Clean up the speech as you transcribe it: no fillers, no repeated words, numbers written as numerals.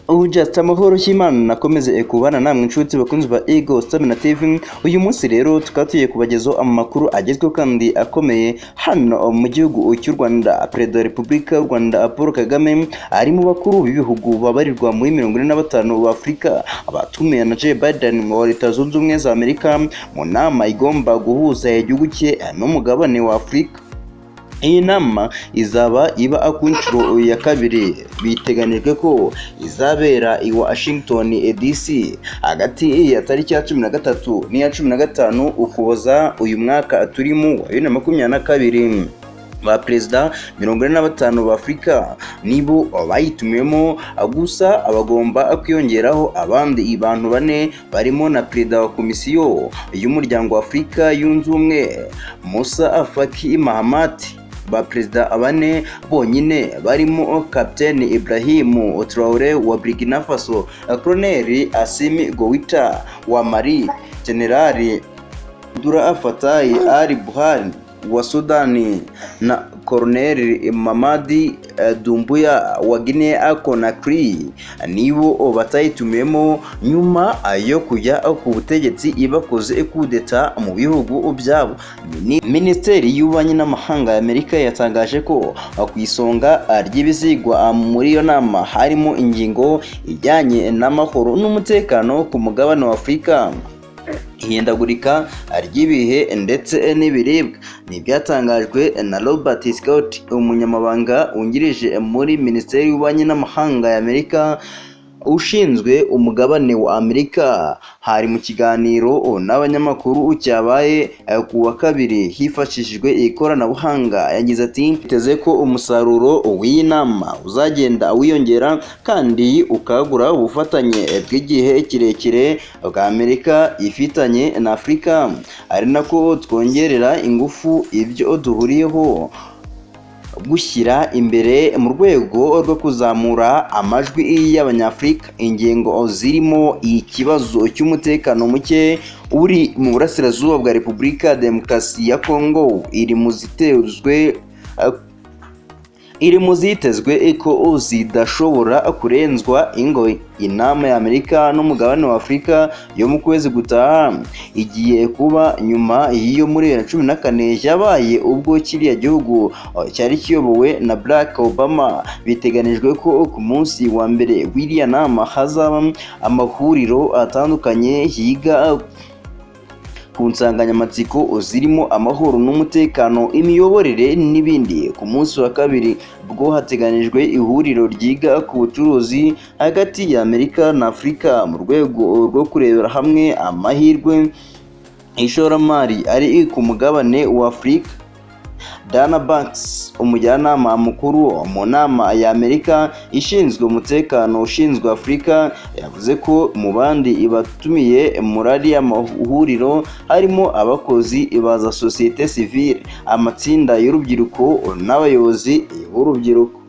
Ubu just amahoro y'Imana nakomeze kubana namwe, inshuti bakunzi ba Eagle Stamina TV. Uyu munsi rero tukaba tugiye kubagezaho amakuru agezweho kandi akomeye hano mu gihugu cy'u Rwanda. Perezida wa Repubulika y'u Rwanda Paul Kagame ari mu bakuru b'ibihugu babarirwa muri 45 ba Afurika batumiwe na Joe Biden wa Leta Zunze Ubumwe za Amerika mu nama igomba guhuza igihugu cye n'umugabane wa Afurika. Iyi nama izaba iba ku nshuro ya kabiri. Biteganijwe ko izabera i Washington DC hagati ya tariki ya 13 n'iya 15 Ukuboza uyu mwaka turimo wa 2022. Ba perezida 45 ba Afurika nibo bayitumiwemo, gusa bagomba kwiyongeraho abandi bantu bane barimo na perezida wa Komisiyo y'Umuryango wa Afurika Yunze Ubumwe, Moussa Faki Mahamat. Ba perezida bane bonyine barimo Kapiteni Ibrahim Traore wa Burkina Faso, Colonel Assimi Goita wa Mali, General Abdel Fattah al-Burhan wa Sudani na Colonel Mamadi Doumbouya wa Guinea Conakry nibo batayitumiwemo nyuma yo kujya ku butegetsi bakoze kudeta mu bihugu byabo. Minisiteri y'Ububanyi n'Amahanga ya Amerika yatangaje ko ku isonga ry'ibizigwa muri iyo nama harimo ingingo ijyanye n'amahoro n'umutekano ku mugabane wa Afurika, ihindagurika ry'ibihe ndetse n'ibiribwa. Ni ibyatangajwe na Robert Scott, umunyamabanga wungirije muri Minisiteri y'Ububanyi n'Amahanga ya Amerika ushinzwe umugabane wa Amerika. Hari mu kiganiro n'abanyamakuru cyabaye ku wa kabiri hifashishijwe ikoranabuhanga. Yagize ati: "Biteze ko umusaruro w'iyi nama uzagenda wiyongera kandi ukagura ubufatanye bw'igihe kirekire bwa Amerika ifitanye na Afurika, ari nako twongerera ingufu ibyo duhuriyeho gushyira imbere mu rwego rwo kuzamura amajwi y'Abanyafurika." Ingingo zirimo ikibazo cy'umutekano muke uri mu burasirazuba bwa Repubulika ya Demokarasi ya Kongo iri mu zitezwe ko zidashobora kurenzwa ingohe. Inama ya Amerika n'umugabane wa Afurika yo mu kwezi gutaha igiye kuba nyuma y'iyo muri 2014 yabaye ubwo kiriya gihugu cyari kiyobowe na Barack Obama. Biteganijwe ko ku munsi wa mbere w'iriya nama hazaba amahuriro atandukanye yiga ku nsanganyamatsiko zirimo amahoro n'umutekano, imiyoborere n'ibindi. Ku munsi wa kabiri bwo hateganijwe ihuriro ryiga ku bucuruzi hagati ya Amerika na Afurika mu rwego rwo kurebera hamwe amahirwe ishoramari ari ku mugabane wa Afurika. Dana Banks, umujyanama mukuru mu nama ya Amerika ishinzwe umutekano ushinzwe Afurika, yavuze ko mu bandi batumiye muri ariya mahuriro harimo abakozi ba za sosiyete sivile, amatsinda y'urubyiruko n'abayobozi b'urubyiruko.